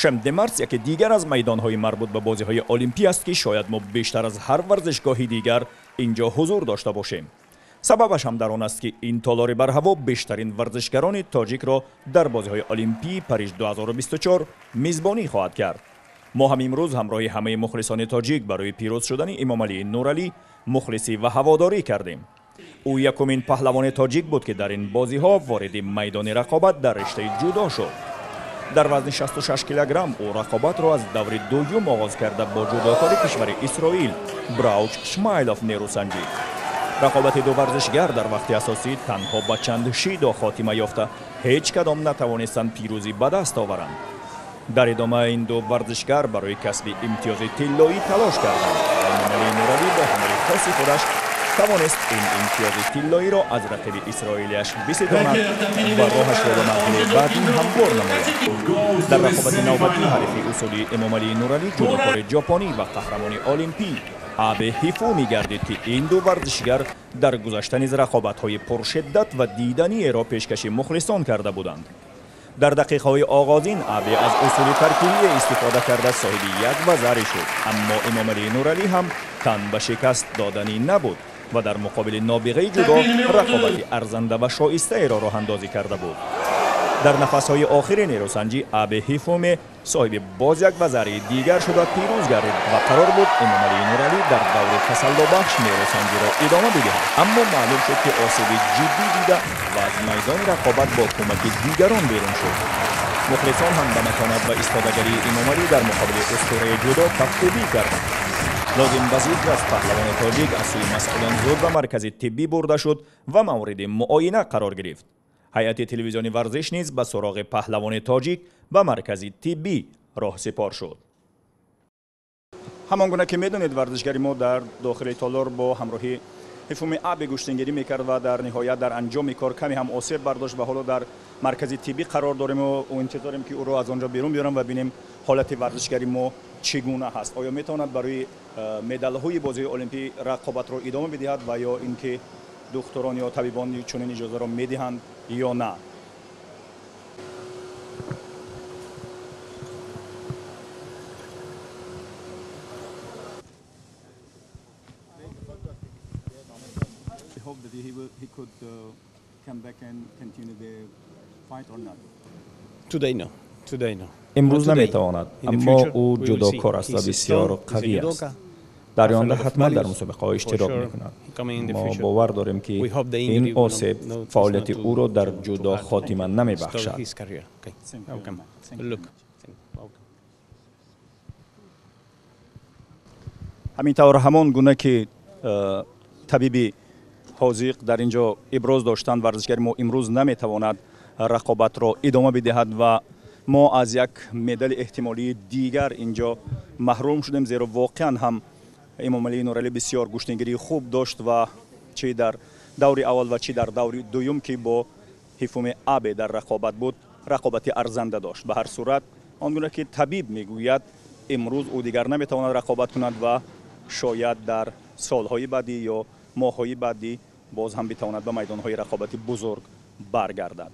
Шамп-де-Марс яке дигар аз майдонҳои марбут ба бозиҳои олимпӣ аст, ки шояд мо бештар аз ҳар варзишгоҳи дигар инҷо ҳузур дошта бошем. Сабабаш ҳам дар он аст, ки ин толори барҳаво бештарин варзишгарони тоҷикро дар бозиҳои олимпии Париж 2024 мизбонӣ хоҳад кард. Мо ҳам имрӯз ҳамроҳи ҳамаи мухлисони тоҷик барои пирӯз шудани Эмомалӣ Нуралӣ мухлисӣ ва ҳаводорӣ кардем. Ӯ якумин паҳлавони тоҷик буд, ки дар ин бозиҳо вориди майдони рақобат дар риштаи ҷудо шуд. Дар вазни 66 килограмм ӯ рақобатро аз даври дуюм оғоз карда бо ҷудокори кишвари Исроил Брауч Шмайлов нерӯ санҷид. Рақобати ду варзишгар дар вақти асосӣ танҳо ба чанд шидо хотима ёфта, ҳеҷ кадом натавонистанд пирӯзӣ ба даст оваранд. Дар идома ин ду варзишгар барои касби имтиёзи тиллоӣ талош карданд ва Эмомалӣ Нуралӣ бо ҳунари хоси худаш тавонист ин имтиёзи тиллоиро аз рақиби исроилияш биситонад ва роҳашро ба марҳилаи баъдӣ ҳамвор намояд. Дар рақобати навбатӣ ҳарифи усулии Эмомалӣ Нуралӣ ҷудокори ҷопонӣ ва қаҳрамони олимпӣ Абе Ҳифуми гардид, ки ин ду варзишгар дар гузашта низ рақобатҳои пуршиддат ва диданиеро пешкаши мухлисон карда буданд. Дар дақиқаҳои оғозин Абе аз усули таркибие истифода карда соҳиби як вазаре шуд, аммо Эмомалӣ Нуралӣ ҳам тан ба шикаст доданӣ набуд ва дар муқобили нобиғаи ҷудо рақобати арзанда ва шоистаеро роҳандозӣ карда буд. Дар нафасҳои охири нерӯсанҷӣ Абе Ҳифуме соҳиби боз як вазари дигар шуда пирӯз гардид ва қарор буд Эмомалӣ Нуралӣ дар даври тасаллобахш нерӯсанҷиро идома бидиҳад, аммо маълум шуд, ки осеби ҷиддӣ дида ва аз майдони рақобат бо кӯмаки дигарон берун шуд. Мухлисон ҳам ба матонат ва истодагарии Эмомалӣ дар муқобили устураи ҷудо кафкӯбӣ карданд. Лозим ба зикр аст, паҳлавони тоҷик аз сӯи масъулон зуд ба маркази тиббӣ бурда шуд ва мавриди муоина қарор гирифт. Ҳайати телевизиони варзиш низ ба суроғи паҳлавони тоҷик ба маркази тиббӣ роҳсипор шуд. Ҳамон гуна ки медонед, варзишгари мо дар дохили толор бо ҳамроҳи Ҳифуми Абе гӯштингирӣ мекард ва дар ниҳоят дар анҷоми кор каме ҳам осеб бардошт ва ҳоло дар маркази тиббӣ қарор дорем ва интизорем, ки ӯро аз он ҷо берун биёрам ва бинем ҳолати варзишгари мо чӣ гуна ҳаст. Оё метавонад барои медалҳои бозиҳои олимпӣ рақобатро идома бидиҳад ва ё ин ки духтурон ё табибон чунин иҷозаро медиҳанд ё на? He could come back and continue the fight or not? Today no. Today no. Имрӯз наметавонад, аммо ӯ ҷудокор аст ва бисёр қавӣ аст. Дар оянда ҳатман дар мусобиқаҳо иштирок мекунад. Мо бовар дорем, ки ин осеб фаъолияти ӯро дар ҷудо хотима намебахшад. Ҳамин тавр, ҳамон гуна ки табиби ҳозиқ дар ин ҷо иброз доштанд, варзишгари мо имрӯз наметавонад рақобатро идома бидиҳад ва мо аз як медали эҳтимолии дигар ин ҷо маҳрум шудем, зеро воқеан ҳам Эмомалӣ Нуралӣ бисёр гӯштингирии хуб дошт ва чӣ дар даври аввал ва чӣ дар даври дуюм, ки бо Ҳифуми Абе дар рақобат буд, рақобати арзанда дошт. Ба ҳар сурат, он гуна ки табиб мегӯяд, имрӯз ӯ дигар наметавонад рақобат кунад ва шояд дар солҳои баъдӣ ё моҳҳои баъдӣ боз ҳам битавонад ба майдонҳои рақобати бузург баргардад.